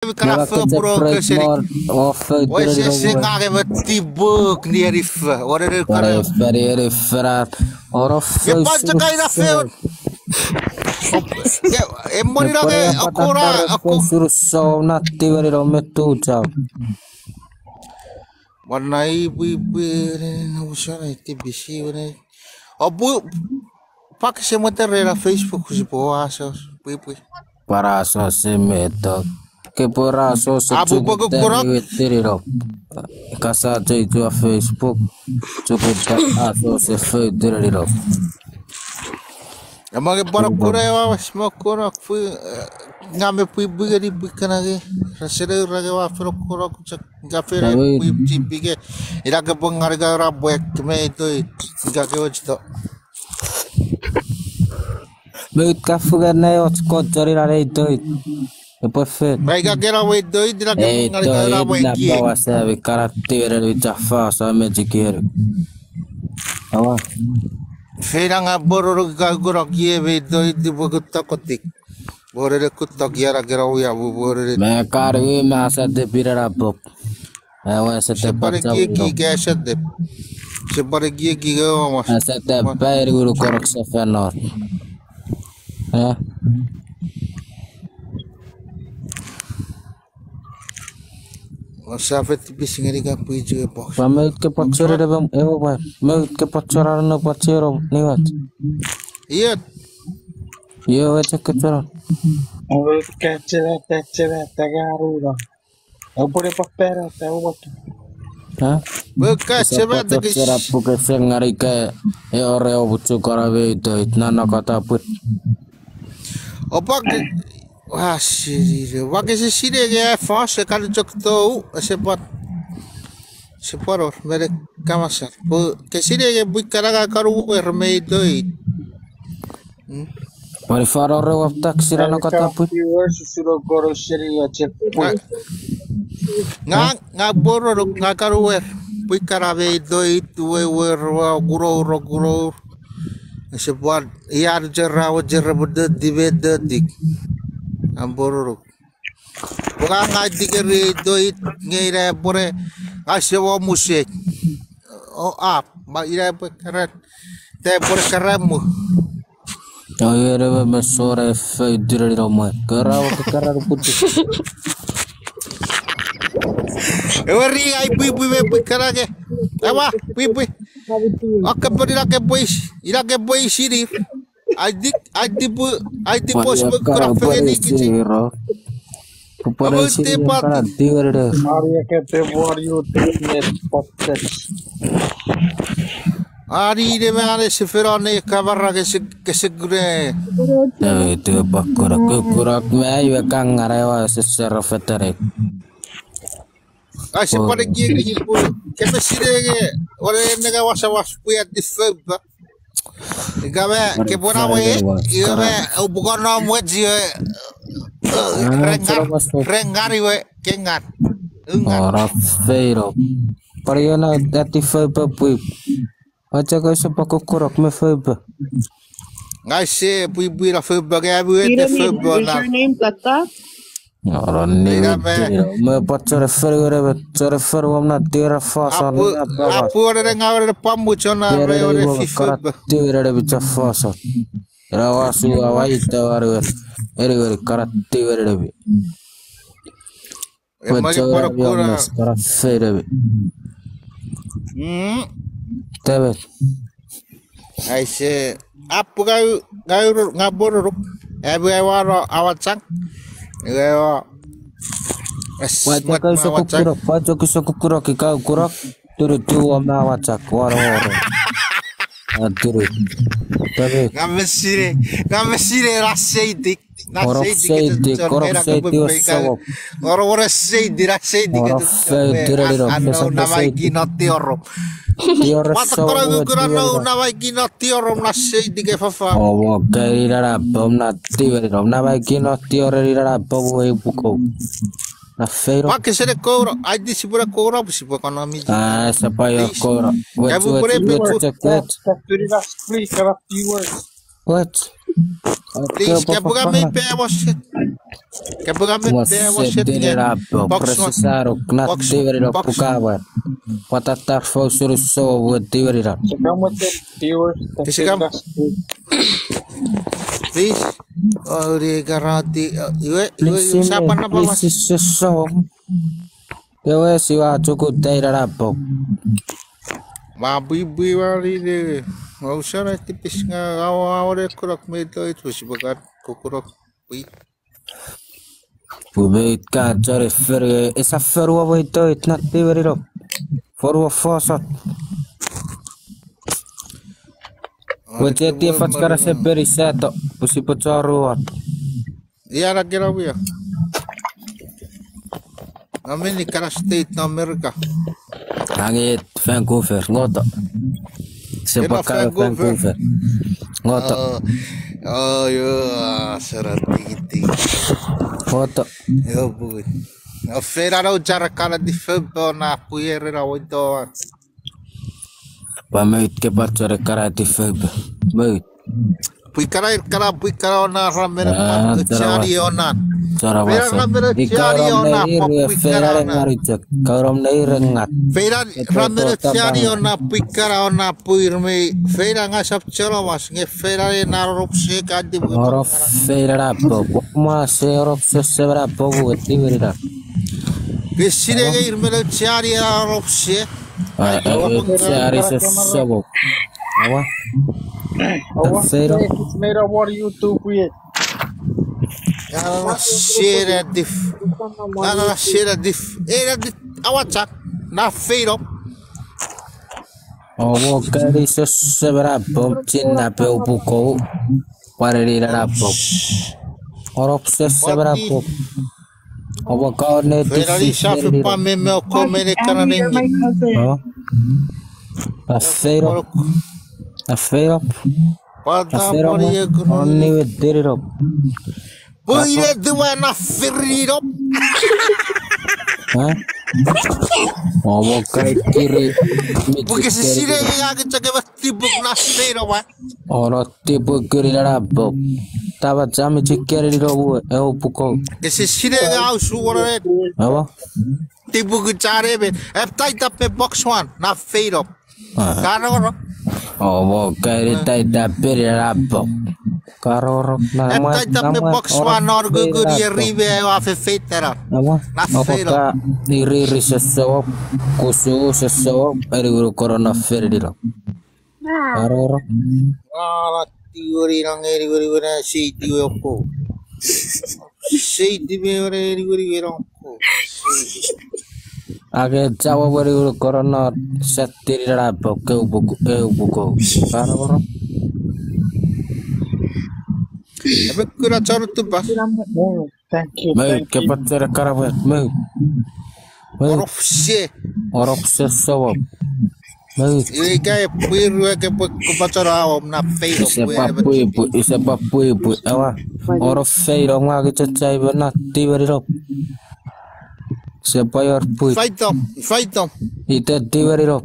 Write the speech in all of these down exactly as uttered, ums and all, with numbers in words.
Kana fo puro keseni. Wese se ngage me tibuk ni eni fe. Wore ne kana. Fani eni fenar. Oro fo. Epa chaka ina feun. Emoni nage okora ako. Suru so na tiweri lo metu chau. Wana ipwipwi ne na usana iti bisi wene. Opu. Pak se mweterera Facebook kusipo asos pwipwi. Para asos se meto. Ke para asos se apu poko korok. Tiriro. Kasa cheichua Facebook. Chukuta asos se fei tiriro. Amage pano kore wa mas mo korok pwi, eh, nga me pwipwi ngeni pwi kanage. Rasere rage wa fero korok chok nga fero pwi chipike. Ina ke pwe ngani ka ra pwek me itoi. Ika ke wechito. Mut ka fuga ne och kochori na ne itoit. Epwe fen. Mai ka kena we itoit, ina ke ngani ka ra pwe kie. Bawa sa mi karati ere mi chafa sa me chikiere. Awa. Fena nga bororo ka kura kie me itoit, ipwe kutok kotik. Borere kutok iara kena wia, borere. Me kari ma sa te pirera pop. Ewe, se te pare kie ki ke se te. Se pare kie ki ke omas. Se te pairi uru korok se fenor. Eh? Osa feti pisi ngeni ka pwichi e box. Pa meut ke pachore de bam, ewe pa. Meut ke pachora no pachero, niwat. Iet. Iet, ewe cheke chora. Ewe kachera, kachera, tagarura. Opore papera, tawo. Ha? Beka chema tekis. Chora puke sengari ke e ore obuchu karabe ito it nana kataput. Opak, wa sirire. Wa kese sire ke fos e kan chok tou, e sepat. Sepat or, mere kamasar. Po, ke sire ke pwi karaga karu wer me ito it. Pari faro re waptak sira no kataput. Nga, nga bororo, nga karuer. Pwi karabe ito it, we wer wa kurour, kurour. Ese pwan, ian jera, we jera, but the, the, the, the, am bororo. Pwe nga ngai tikeri ito it nge ina epwene ngai sewo musek. O ap, ma ina epwe karat. Te epwene karamu. Awe ere me mesore fei tireni no mwe. Karawa ke kararu putu. Ewe ri ai pwipwi me pwi karake. Ewa, pwipwi. Oke pwene ina ke pweis, ina ke pweis inir. Aiti, aiti pwe, aiti pwe sipwe kura fengeni kichi. Amo te pati. Maria ke te wario te net podcast. Ari ne mane se fero ne kamara ke se, ke se kure. Te pakura, kukura me iwe kangare wa se sero fetere. Ai se pare kie kie pwe, ke me sinenge, ore nenge wasa was pwe ati fomba. Ika me, ke pwena we, ika me, upukon nom we ji, rengar, rengar iwe, kengar. Ungar. Ora feiro. Pare iona ati fomba pwe. Acha ko se pako korok me fomba. Ngai se pwipwi na fomba ke abu ete fomba na. Is your name Tata? Ora ni me pachore fere were me chore fere wam na tira fasa ni na bawa. Apu ore nga ore pamu chona re ore fifomba. Tira re bicha fasa. Era wasu awa ita ware were. Ere were kara tira re bi. Emake poro kura. Kara fere bi. Mm. Tebe. Aise, apu gau, gau, nga bororuk. Apu gau waro awachang. Gau. Wacho kau sokukuro, wacho kau sokukuro, kikau kuro. Turu tuwa ma awachak, waro waro. Turu. Tebe. Nga mesire, nga mesire ra seitik. Korok seiti, korok seiti osowok. Oro wore seiti, ra seiti ke. Oro seiti, ra lino. Ano namai kino tiorom. Tioro sowok. Wata koro kukura no namai kino tiorom na seiti ke fafa. Owo keri rara pom na tiweri rom namai kino tiore rara pom we puko. Na feiro. Pake sene koro, aiti sipura koro, sipura kono mi. Ah, sapayo koro. Wait, wait, wait, wait. What? Please, kapunga mei pea waset. Kapunga mei pea waset. Dere nge. Apo, box one. Presesaruk, nat box, tiweri lo box. Pukawan. Pwata tar fou sunu so we tiweri lo. Please. Ori karati, uh, iwe, iwe, please, iwe, sapa napa please, mas. Iwe siwa chuku teira napo. Ma pwipwi wari de, ma usana tipis nga awa awa de kurok me toit, wesi bakat kukurok pwi. Pwe mei ka chore fere, esa fere wa mei toit, nat tiweri lo. Fere wa fosot. Weche tie fach kana se peri sato, pusi pochoruot. Ia na kena wia. Ameni kana state na America. Ange Vancouver, ngoto. Se kena pakka Vancouver. Vancouver. Ngoto. Oh, oh, yo, ah, sera tikiti. Ngoto. Yo, bui. No fera no jara kana di fempo na puyere na wito. Pwa mei ke pachore kana di fempo. Mei. Pwi kana ir kana pwi kana ona ramen. Ah, patu chara chani wa. Ona. Chara wa. Pera sa. Ramen chani ona pwi kana ona. Feira rengar ichek. Kaurom ne irengat. Feira ramen chani ona pwi kana ona pwi mei. Feira nga sap chara was nge feira e na rop se ka di. Oro feira rapo. Ma se oro se se rapo bu tiweri rap. Ke sine nge ir mene chani e na rop se. Ah, eh, eh, chari se sobo. Awa. Awa, fero. It's made of water, YouTube, we. Ala share dif. Ala share dif. Era dif. Awa chak. Na fero. Owo kari se sebera pop chin na pe upuko. Pare ni na pop. Orop se sebera pop. Obo kaon ne. Ferari sa fe pa me me oko me ne kana nengi. Oh. A fail up. A fail up. Pata pori e kuno. Onni we did it up. Pui ne duwa na feri up. Huh? Obo kai kiri. Pui ke se sine nge ake chake ba tipuk na fail up wa. Oro tipuk kiri na pop. Taba chami chikeri lo bu e upuko. Ke se sine nge ausu wore. Abo. Tipuk chare be. Ep tai tape box one na fail up. Karoro. Obo kairi tai tape na pop. Karoro. Ep tai tape box one nor gugu ye ribe wa fe fail up. Abo. Na fail up. Iri iri sesewok. Kusu sesewok. Eri uru korona fail up. Aroro. Ala tiweri nang eri weri weri sei tiwe okko. Sei tiwe weri eri weri weri okko. Ake chawa weri weri korona satiri la pop ke upuko, e upuko. Aroro. Ebe kuna charu tupas. Thank you. Mei, thank you. Kepatere karawe, mei. Mei. Orop se. Orop se sewok. Mei. Ika e pwiru eke pwe kupachara awom na fail. Ise pa pwipu, ise pa pwipu, ewa. Orop fail, ong wa kichachai be na tiweri rop. Se pa yor pwip. Fight them, fight them. Ite tiweri rop.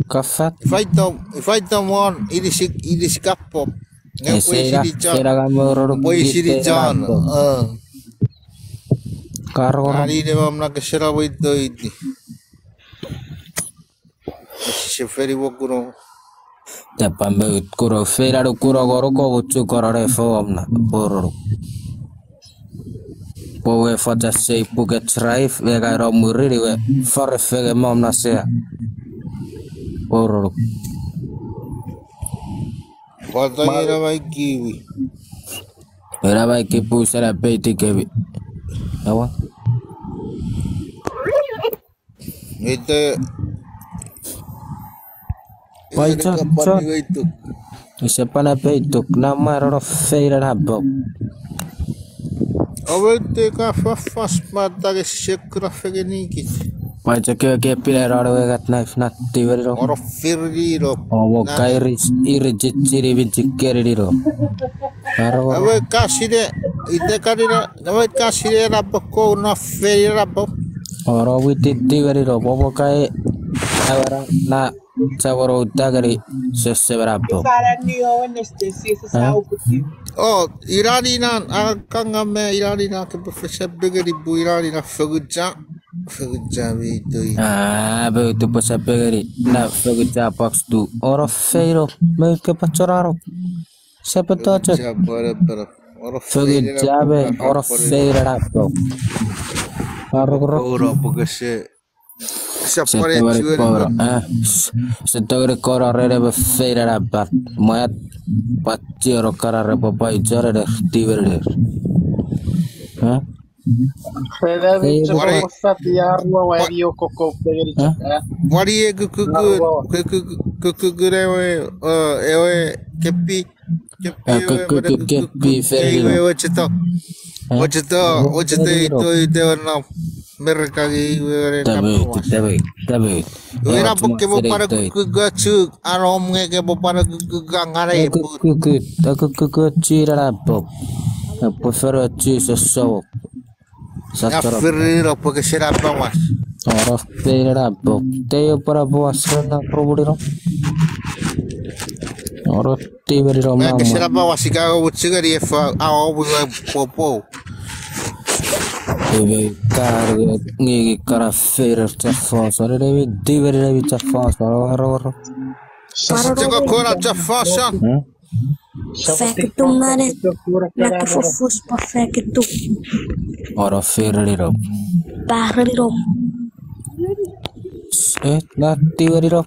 Kafat. Fight them, fight them on. Inisik, inisik apop. Nge pwe isini John. Pwe isini John. Karoro. Ani ne mam na kesera weito iti. Seferi wokuno. Tapa me ut kuro fera ru kuro koro ko butsu koro re fo omna. Bororo. Pwe we fata sei puke drive, we kairo murini we fare fenge mom na sea. Pororo. Fata ira bai kiwi. Ira bai kipu sera peiti kewi. Awa. Ite. Paito, ite kapani chon. Weituk. Ise pana peituk, na maro feira na bo. Awe te ka fafas mata ke sekura fegenikit. Paito ke ke pile raro we gat knife na tiweri ro. Oro firiri ro. Owo kairi iri chichiri bin chikeri ro. Aro. Awe kasire, ite karira, awe kasire na boko na feira bo. Oro witi tiweri ro, bobo kai, awara na Sa woro uta ngeni sessemenapom. O, ina ina, a kanga me ina ina ke professor bengeni bu ina ina fokucha. Fokucha mi tui. A, be utu pasa bengeni na fokucha box tu. Oro feino, me ke pachoraro. Sepetocho. Fokucha me, oro feinenapom. Arokoro. Oro pokese. September power. Eh, se tongeni kora rene me feinenapom. Mwat, pati oro kara re papa ichore ne tiwene. Eh? Wari e kukuku, kukuku, kukuku ewe, eh, ewe kepi. Kepi, ewe, kepi, kepi, feino. Ewe, ocheto. Ocheto, ocheto, ito, ito, ewe nam. Mereka nge iwe, ewe nam. Tabe, tabe. Ewe nam, pwe ke mo pano kukuku chu, anom nge ke mo pano kukuku ngare. Kukuku, kukuku chu ina napom. Pwe fero chu sosowok. Sa feinenapom, pwe ke senapom was. Oro feinenapom. Te pwe napom was na romunino. Oro tiwenino. Ke senapom was ika o muchungeni efa, a o mwe popo. Ebe kar ngi kara feiner chafos, oro nemi tiwenemi chafos, oro, oro, oro. Sasa cheko kora chafos. Fakitu mane, naki fofos pwe fakitu. Oro feinenino. Parenino. Eh, na tiwenino.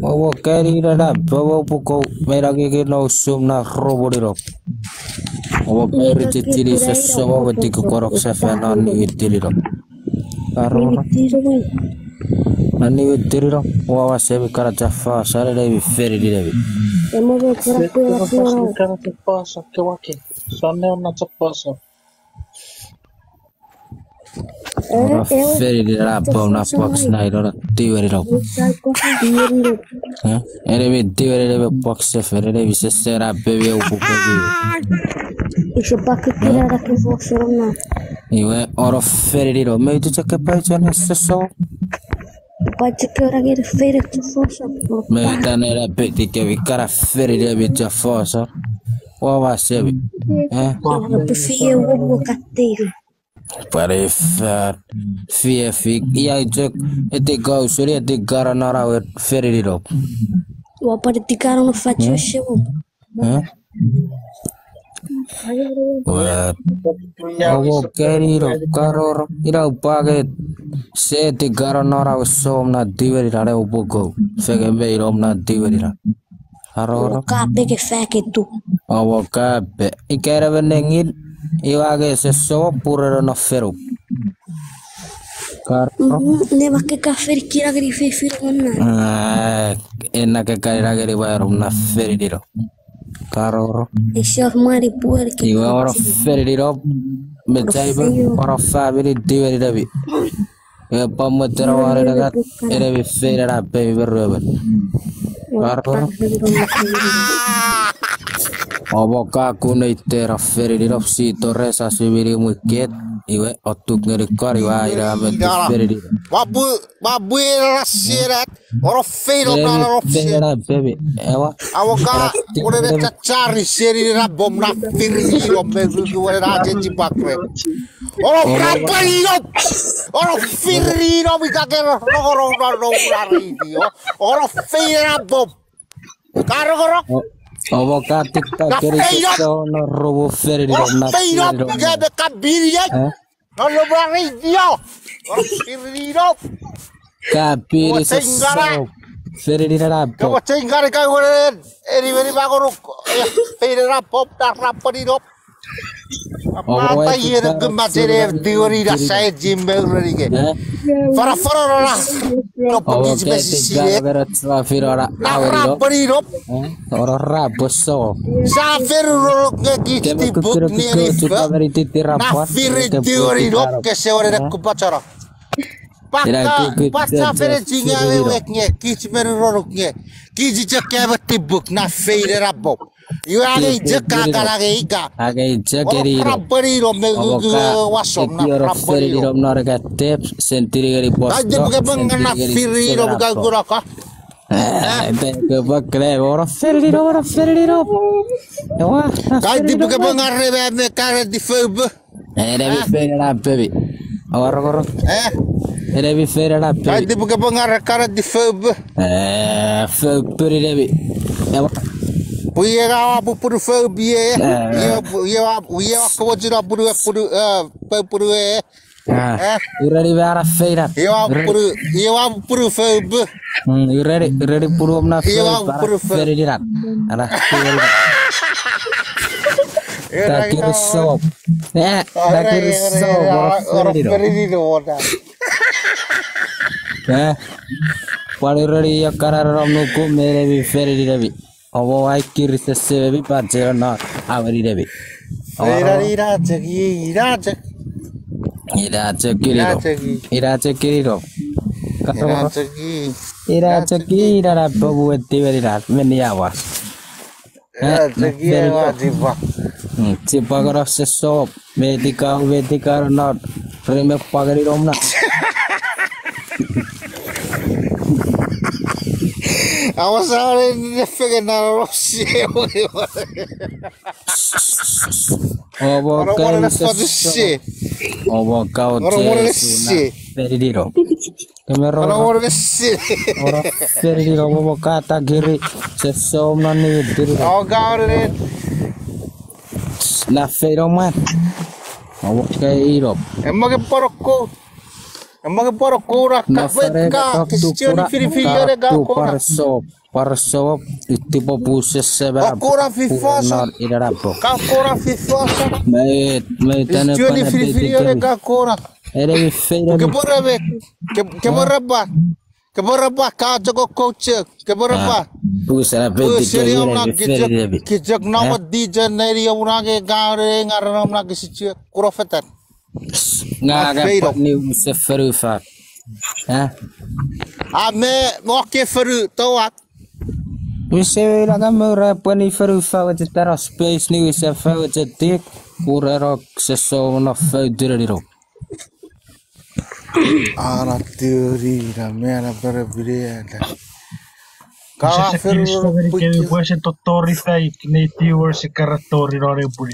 Owo kani na na, owo puko, me na kiki no sum na romunino. Owo peri titini sosowok, owo tiki korok sefan na niwintinino. Aroro. Niwintinino. Na niwintinino. Wawa semi kana chafos, are nemi feininemi. Emo be kora pwe kora chafos, kewake. Sanne onna chafos. Oro feininapom na box na ino na tiwenino. Eh? Enemi tiwenemi box sefan, enemi sesena pemi upuko. Ise pakukira na ke box na. Iwe oro feininino, me itu cheke pai chon soso. Pai cheke ora ngeni feine ke box. Me tane na peti kemi kana feininemi chafos. Wawa semi. Eh? Oro pefie womo katei. Pwari fat, fie fik, ia ichok, eti kau suri, eti kara nara wet, feri didok. Ua pwari tikara no facho sewo. Eh? Wet. Owo keri no, karoro, ina upake, se eti kara nara wet som na diweri nare upoko, feke mei nom na diweri na. Aroro. Owo kape ke fake tu. Owo kape. Ika era menengin, iwa ke se sowo purero no feru. Karoro. Mhm, ne ma ke ka feri kira geni fefiro na. Ah, ena ke ka ira geni ba ero na feri diro. Karoro. Ese or mari puer ke. Iwa oro feri diro. Me chaibe, oro family diwe dinabi. E pamwe tera ware dagat, ere mi feira na pe mi beruemen. Karo. Obo ka kunei tera feri dinop si tore sa si mini mwiket, iwe otuk ngeni kor iwa ira me tu feri dinop. Babu, babu era sirat. Oro feino na oro feino. Feino na pemi, ewa. Awo ka, ore ne chachari seri na bom na firi no me zuzu ore na chechi pakre. Oro kapalino. Oro firi no mi kakero no oro no no na redio. Oro feino na bom. Karo koro. Obo ka tikta keri so no robo firi no na feino. Oro feino ke me kabiri. Olo ba redio. Oro firi no. Ka piri sesau. Feri ni rarapop. Kamo chengari kai wenen. Eri meni bakoruk. Feri rarapop, rarapop ni rop. Apa ta yere kemachene tiweri na sae jimbe urerike. Fara fara rara. Obo keti gara bera tsua firo ra aweri rop. Ora ra poso. Sa feru rorok nge kich tipuk ni erifa. Na firi tiweri rop kese wenen kupachara. Paka, paka fere chinga wewek nge, kich meru roruk nge. Kich chok kebe tipuk na feire rapop. Iwe age chok kakara nge ika. Age chok eri ro. Raperi ro me gugu wasom na raperi ro. Rom na reka tep, sentiri geri posto. Aje buke bang na firi ro buka guraka. Eh, te ke pokle, ora fenino, ora fenino. Ewa, na Kai fenino tipwe ke pwe ngarre me me kare di foupu. Enemi feina pemi. Awarokoro. Eh? Enemi feina pemi. Kai tipwe ke pwe ngarre kare di foupu. Eh, foupu ni enemi. Ewa. Pwe iei nga pupunu foupu iei. Eh. Iei wa, iei wa komochino punu, punu, eh, foupu punu e. Ah, Eh? Ureni me ara feina. Iei wa Ureni. Punu, iei wa punu foupu. Mm, ureni, ureni punu omna Iei wa foupu, ara punu foupu. Fenininan. Ara fenininan. Era Takiri ina. Sop. Eh, ah, era takiri ina, sop, era, ora era fenininan. Fenininan wona. Eh, pwan ureni io kana rom nuku me enemi fenininemi. Omo ai kiri sesemi pacheno no aweninemi. Ina, ina cheki, ina cheki. Ina cheki ino. Ina cheki. Ina cheki ino. Ina cheki. Ina cheki ina na pomu eti meni na, meni awa. Ina cheki ewa chipa. Mm, chipa kono sesop. Meti kau, meti kau non. Rime pangeni nomna. Awa sa ne fengen na ro sie. Obo Ora kai wona ne sesop. Fotisi. Obo kau Ora wona ne Jesu na si. Fenino. Kemero Ora wona ne si. Ora fenino obo kata kiri. Sesop non ni tiri. Awa kau ne. Na feino mwan. Obo kai ino. Emma ke poroko. Emma ke poroko ra Na ka fare ka ka to kisio ni tukuna fini fini ka yare ka tu kona. Parso. Parso itipo puse sebe. Okura fifasa. Inarapo. Ka kora fifasa. Mei, mei tane Istioni pana fini fini yare ka kona. Ere mi feino. Ke pora be. Ke pora ba. Ke pora ba ka joko koche. Ke pora ba. Puse na peti ke ina mi feino. Kijok na wa D J neri omna ke ka re ngara omna ke sichie. Kuro fetan. Nga ka pwan ni use fonu fa. Eh? A me mo ke fonu toat. Use we la ka mo ra pwan ni fonu fa with the terror space ni use fa with the dick. Pura rok se so no fo dire diro. Ana teori na me ana pere pire ata. Ka fonu. Pwese totori fa ik ne tiwor se kara tori rore puri.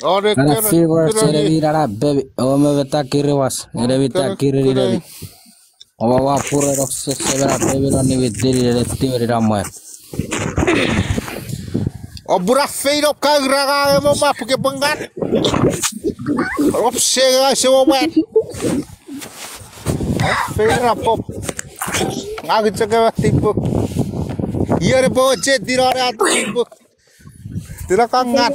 Ore Kana kere, viewers, kere ere ni. Wi nana bemi. Omo meta kiri was. Ere meta kiri ni nemi. Omo wa pure no se se mena bemi no ni mitini ne tiwe ni namwe. O bura feino ka ura nga emo ma puke pengan. Op se ga se mo wen. Feino na pop. Nga kicheke ma tipuk. Iere po che tiro na tipuk. Tira kangan.